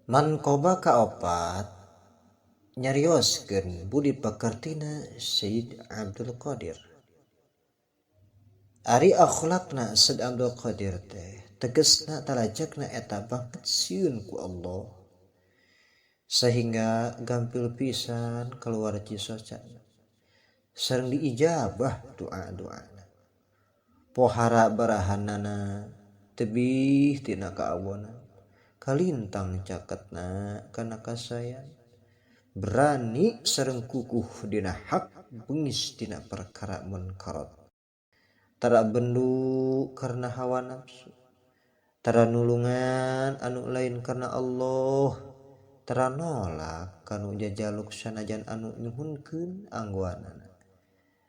Manqobah kaopat nyarioskeun budi pekertina Sayyid Abdul Qadir. Ari akhlakna Sayyid Abdul Qadir teh tegesna tarajakna eta banget sieun ku Allah sehingga gampil pisan keluar cisocana sareng diijabah doa-doana pohara barahanana tebih tina kaawonan kalintang caketna kana kasayan berani sareng kukuh dina hak bengis dina perkara munkarat tara bendu karena hawa nafsu tara nulungan anu lain karena Allah tara nolak kanu jajaluk sanajan anu nyuhunkeun anggoanana.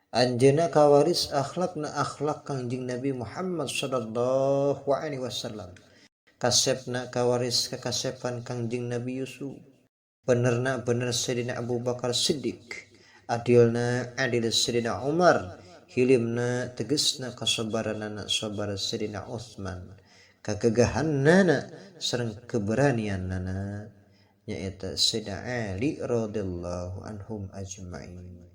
Anjeunna kawaris akhlakna akhlak Kangjeng Nabi Muhammad sallallahu alaihi wasallam. Kasepna kawaris kakasepan Kangjeng Nabi Yusuf, benerna bener Sayyidina Abu Bakar Siddiq, adilna adil Sayyidina Umar, hilimna tegesna kasabaranana sabar Sayyidina Utsman, kagegahannana sareng keberaniannana nyaeta Sayyidina Ali radhiyallahu anhum ajmain.